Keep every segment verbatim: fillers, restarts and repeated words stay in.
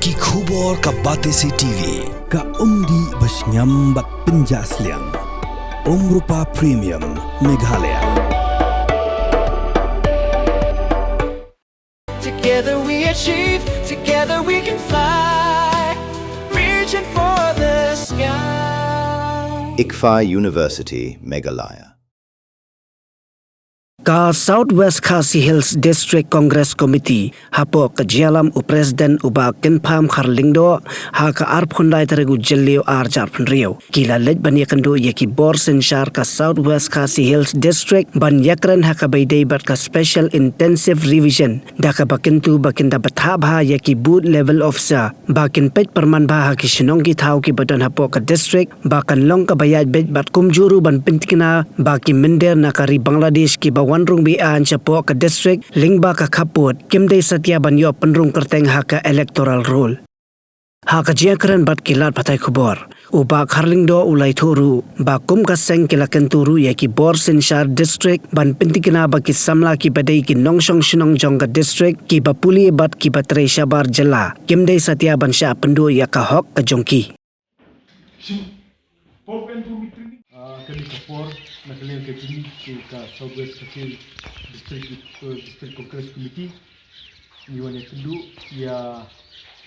Ki khubor ka Batesi T V, ka umdih ba shngiam bad pynjah sliang. Umrupa Premium, Meghalaya. Together we achieve, together we can fly. Reaching for the sky. ICFAI University, Meghalaya. Ka South West Khasi Hills District Congress Committee, hapoh ka jingïalam u President u Bah Kynpham Kharlyngdoh, ha ka arphew khyndai tarik u Jylliew ar hajar arphew hynriew, ki la leit ban ïakynduh ïa ki bor synshar ka South West Khasi Hills District ban ïakren ha kaba ïadei bad ka Special Intensive Revision, da kaba kyntu ba kin da bthah bha ïa ki Booth Level Officer ba kin peit pyrman bha ha ki shnong ki thaw kiba don hapoh ka district, ba kan long kaba ïaid beit bad kumjuh ruh ban pyntikna ba ki mynder na ka ri Bangladesh kiba wan rung be-aiñ shapoh ka district lyngba ka khappud, kim dei satia ban ïoh pynrung kyrteng ha ka electoral roll. Ha ka jingïakren bad ki lad pathai khubor, u Bah Kharlyngdoh u la ïathuh ruh ba kum ka seng ki la kyntu ruh ïa ki bor synshar district ban pyntikna ba ki samla kiba dei ki nongshong shnong jong ka district, kiba pule bad kiba trei shabar jylla, kim dei satia ban shah pynduh ïa ka hok ka jong ki. Ah, kane ka por, na ka liang ka jong ngi ka South West Khasi District, eh, District Congress Committee, ngi wan ïakynduh ïa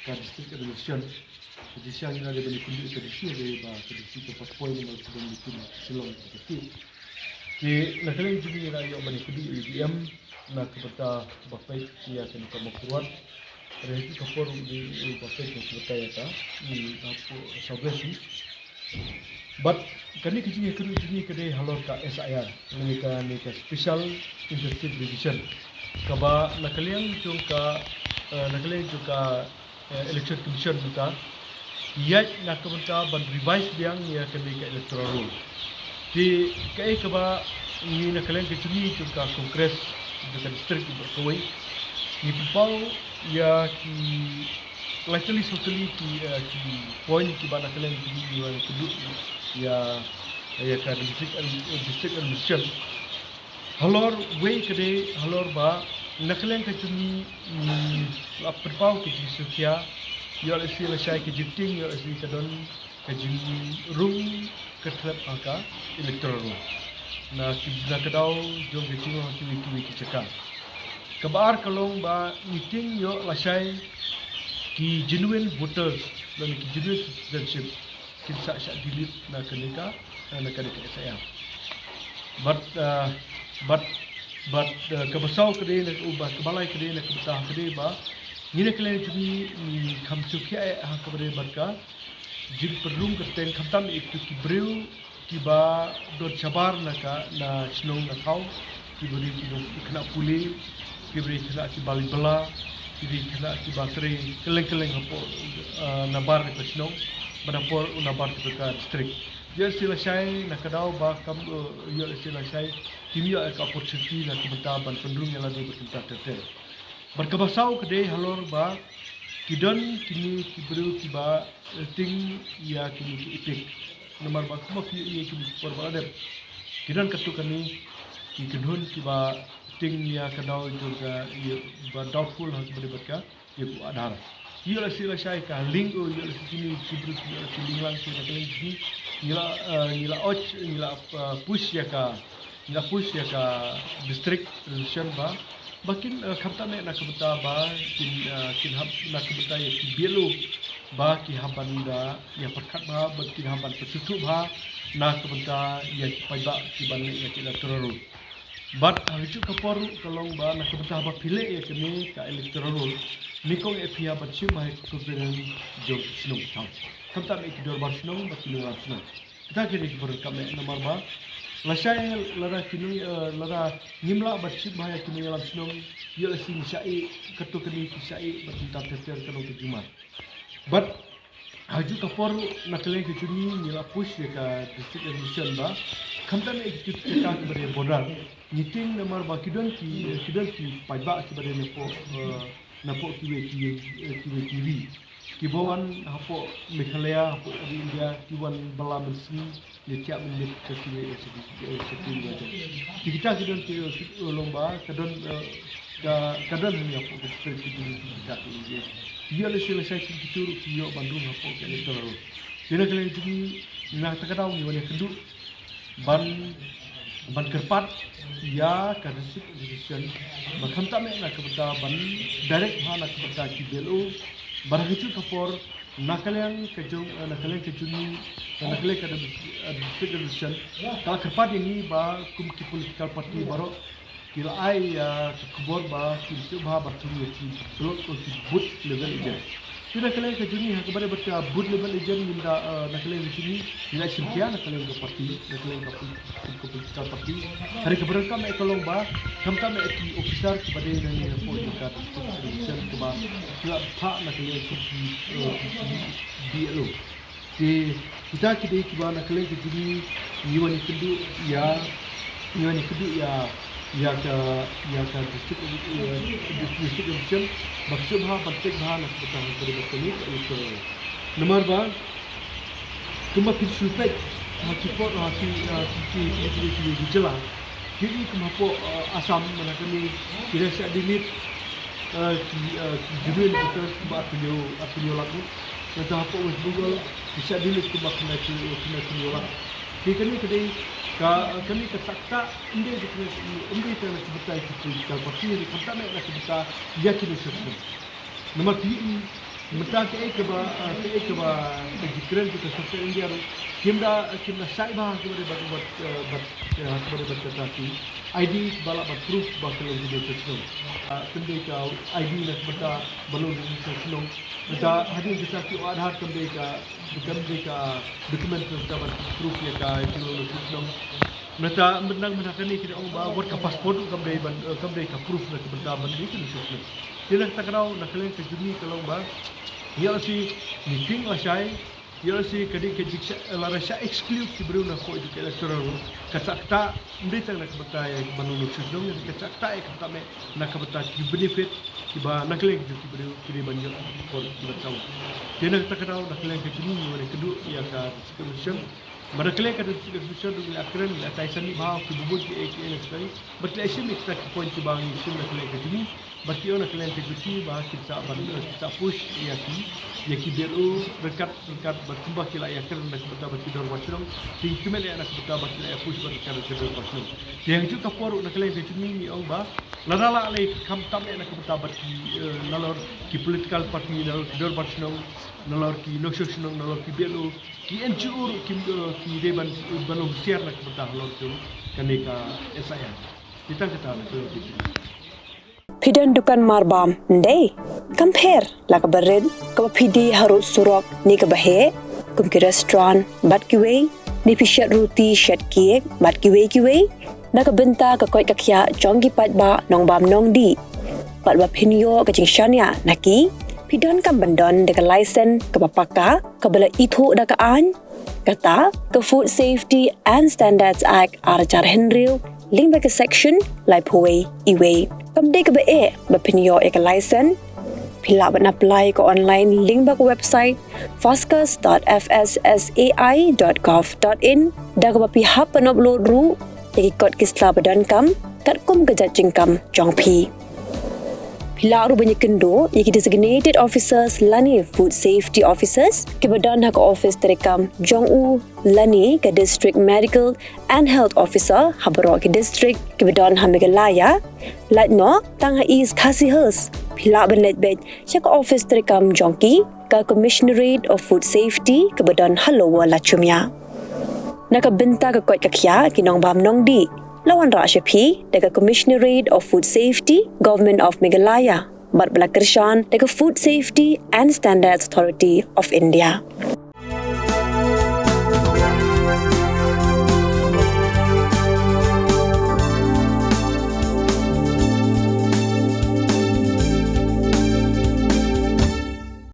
ka district administration. Ka DC ngi la dei ban ïakynduh ïa ka DC, dei ba ka DC ka first point, namar ka don meeting ha Shillong ka kti. Te na ka liang jong ngi ngi la ïoh ban ïakynduh ïa u DM na ka bynta ba peit ïa kane ka Mawkyrwat. Hynrei ha kane ka por u dei u ba peit na ka bynta ïa ka, mm, hapoh South West. Bad kane ka jingïakynduh jong ngi ka dei halor ka SIR, lane kane ka Special Intensive Revision, kaba na ka liang jong ka, eh, na ka liang jong ka, eh, Election Commission mynta, ïaid na ka bynta ban revise biang ïa kane ka electoral roll. Te kaei kaba ngi na ka liang ka jong ngi jong ka Congress jong ka district jong ka kawei, ngi pynpaw ïa ki lai tylli saw tylli ki, eh, ki point kiba na ka liang ki, ki, ki, ïa, ïa ka district, eh, district administration. Halor wei ka dei halor ba na ka liang ka jong ngi, mm, la pynpaw ka jingsngewkhia, ïoh lehse lashai ka jingtieng, ïoh lehse ka don ka jingrung kyrthlep ha ka electoral roll na ki, na ka daw jong ka jingrung ha kiwei kiwei ki jaka. Kaba ar ka long ba ngi tieng ïoh lashai ki genuine voters lane ki genuine citizenship kin sa shah delete na kane ka, na kane ka SIR. Bad, ah, bad, bad, ah, kaba saw ka dei na, oh, bad kaba lai ka dei na ka bynta ka dei ba ngi na ka liang jong ngi, ngi kham sngewkhia eh ha kaba dei bad ka jingpynrung kyrteng khamtam ïa kito ki briew kiba don shabar na ka, na shnong na thaw, kiba dei ki dei ki khynnah pule, kiba dei ki khynnah kiba lai bylla, kiba dei ki khynnah kiba trei kylleng kylleng hapoh, eh, nabar ka shnong bad hapoh nabar ka district. Ïoh lehse lashai na ka daw ba kam, eh, ïoh lehse lashai kim ïoh ka opportunity na ka bynta ban pynrung ïa lade bad kumta ter ter. Bad kaba saw ka dei halor ba ki don kine ki briew kiba, eh, tieng ïa kine ki EPIC. Namar ba kumba phi ïohi ïa kine ki por ba la dep, ki don katto katne ki kynhun kiba tieng ïa ka daw jong ka, ïa, ba doubtful ha kaba dei bad ka ïa u Aadhaar. Ïoh lehse lashai ka link, oh, ïoh lehse kine ki briew ki ïoh lehse link lang ki na ka link ki. Ngi la, eh, ngi la och, ngi la, eh, push ïa ka, ngi la push ïa ka district administration ba, ba kin, eh, khamtam eh na ka bynta ba kin, eh, kin hap na ka bynta ïa ki BLO ba ki hap ban da ïa pyrkhat bha, ba kin hap ban pynsngewthuh bha na ka bynta ïa ki paidbah kiban leh ïa ki electoral roll. Bad ha kajuh ka por ruh ka long ba na ka bynta ba phi leh ïa kane ka electoral roll, nyngkong eh phi hap ban shim bha ïa ka covenant jong ki shnong ki thaw, khamtam eh ki dorbar shnong bad ki nongïalam shnong. Kita ki dei ki ba donkam eh namar ba lashai lada ki nong, eh, lada ngim lah ban shim bha ïa ki nongïalam shnong, ïoh lehse ngi shah ïeh, katto katne ki shah ïeh bad kumta ter ter ka long ka jingmut. Bad ha kajuh ka por ruh na ka liang ka jong ngi ngi la push ïa ka district administration ba khamtam eh kito ki jaka kiba dei border, ngi tieng namar ba ki don ki, ki don ki paidbah kiba dei napoh, eh, napoh kiwei ki, eh, kiwei ki ri kiba wan hapoh Meghalaya, hapoh ri India, ki wan bylla mynsngi, ïa thiah mynmiet sha kiwei, eh, sha ki, eh, sha kiwei ki jaka. Te kita ki don ki, eh, long ba ka don, eh, Ka ka don hangne hapoh ka district ki jong ngi ki ka ki ngi. Ki ïoh lehse lashai ki kito ruh ki ïoh ban rung hapoh ka electoral roll. Te na ka liang jong ngi na kata ka daw ngi wan ïakynduh ban ban kyrpad ïa ka district administration ba khamtam eh na ka bynta ban direct bha na ka bynta ki B L O ba ha kajuh ka por na ka liang ka jong eh, na ka liang ka jong ngi na ka liang ka dis- eh, district administration ka la kyrpad ïa ngi ba kum ki political party baroh ki la ai ïa ka khubor ba kin shu bha ba thung ïa ki block o ki booth level agent. Te na ka liang ka jong ngi ha kaba ïadei bad ka booth level agent ngim da eh, na ka liang ka jong ngi ngi la shim khia na ka liang ka party na ka liang ka pol- ka political party. Hynrei kaba donkam eh ka long ba khamtam eh ki officer kiba dei na ngi hapoh jong ka district administration kiba ki la phah na ka liang ka ki eh, ki B L O. Te kita ki dei kiba na ka liang ka jong ngi ngi wan ïakynduh ïa ngi wan ïakynduh ïa ïa ka ïa ka district ïa district administration ba ka shu bha ban peit bha na ka bynta ha ka dei ba ka liang ka electoral. Namar ba kumba phin shu peit ha ki por ha ki ha ki ki ki ki ki ki jylla ki ki kumba hapoh eh, Assam mynta kane ki dei sha delete eh, ki eh, ki jylla ni kita kumba arphew arphew lak. Nangta hapoh West Bengal ki sha delete kumba khyndai phew khyndai phew lak. Te kane ka dei ka kane ka sakta ym dei ka ym dei tang na ka bynta ki political party ne khamtam eh na ka bynta ïa ki nongshong shnong. Namar phi mynta kaei kaba ah, kaei kaba ka jingkren jong ka sorkar India ruh kim da kim da shai bha kiba dei bad bad eh, bad eh, kiba dei bad kata ki I D ba lah ban proof ba ka long ka nongshong shnong. Ah, kim dei ka I D na ka bynta ba long ka nongshong shnong. Nangta hadien kita ki Aadhaar kam dei ka kam dei ka document ka ban proof ïa ka jingïaid nongshong shnong. Nangta mynta mynta kane ki ong ba wat ka passport kam dei ban eh, kam dei ka proof na ka bynta ban dei ka nongshong shnong. Te na kata ka daw na ka liang ka jong ngi ka long ba ïa lehse ngi tieng lashai ïa lehse ka dei ka jingshah lada shah exclude ki briew na ka electoral roll ka shah kata ym dei tang na ka bynta ïa ban long nongshong shnong ïa ka shah kata ïa kata me na ka bynta ki benefit kiba na ka liang ki jong ki briew ki dei ban ïoh por kiba sawa. Te na kata ka daw na ka liang ka jong ngi ngi wan ïakynduh ïa ka district administration. Ba na ka liang ka district administration ruh ngi la kren ngi la tai sani bha ki bun ki ei ki ei na ka bynta bad ki la shim ïa kita ki point kiba ngi shim na ka liang ka jong ngi. Bad ki ong na ka liang ka jong ki ba kin sa ban kin sa push ïa ki ïa ki B L O ryngkat ryngkat bad kumba ki la ïakren na ka bynta bad ki dorbar shnong. Te ngi kmen ïa na ka bynta bad ki la ïa push bad ryngkat ryngkat dorbar shnong. Te ha kajuh ka por ruh na ka liang ka jong ngi ngi ong ba lada lah lei khamtam eh na ka bynta bad ki eh, nalor ki political party nalor ki dorbar shnong nalor ki nongshong shnong nalor ki B L O ki N G O ruh ki eh, ki dei ban ban long husiar na ka bynta halor jong kane ka S I R. Te tang kata na ka liang ka jong ngi. Phi don dukan marbam, ym dei? Kam pher la kaba rit, kaba phi die harud surok ne kaba heh, kum ki restaurant bad kiwei, ne phi shet ruti shet cake bad kiwei kiwei. Na ka bynta ka koit ka khiah jong ki paidbah nongbam nongdih bad ba phin ïoh ka jingshaniah na ki, phi donkam ban don da ka license kaba paka kaba la ithuh da ka aiñ, kata ka Food Safety and Standards Act ar hajar hynriew lyngba ka section laiphew wei. Iwei kam dei kaba eh ba phin ïoh ïa ka license. Phi lah ban apply ka online lyngba ka website foscus dot F S S A I dot gov dot in da kaba phi hap ban upload ruh ïa ki kot ki sla ba donkam katkum ka jait jingkam jong phi. Phi lah ruh ban ïakynduh ïa ki designated officers lane food safety officers kiba don ha ka office treikam jong u lane ka district medical and health officer ha baroh ki district kiba don ha Meghalaya. Lait noh tang ha East Khasi Hills phi lah ban leit beit sha ka office treikam jong ki ka Commissionerate of Food Safety kaba don ha Lower Lachumia. Na ka bynta ka koit ka khiah ki nongbam nongdih, la wanrah sha phi da ka Commissionerate of Food Safety, Government of Meghalaya bad ba la kyrshan da ka Food Safety and Standards Authority of India.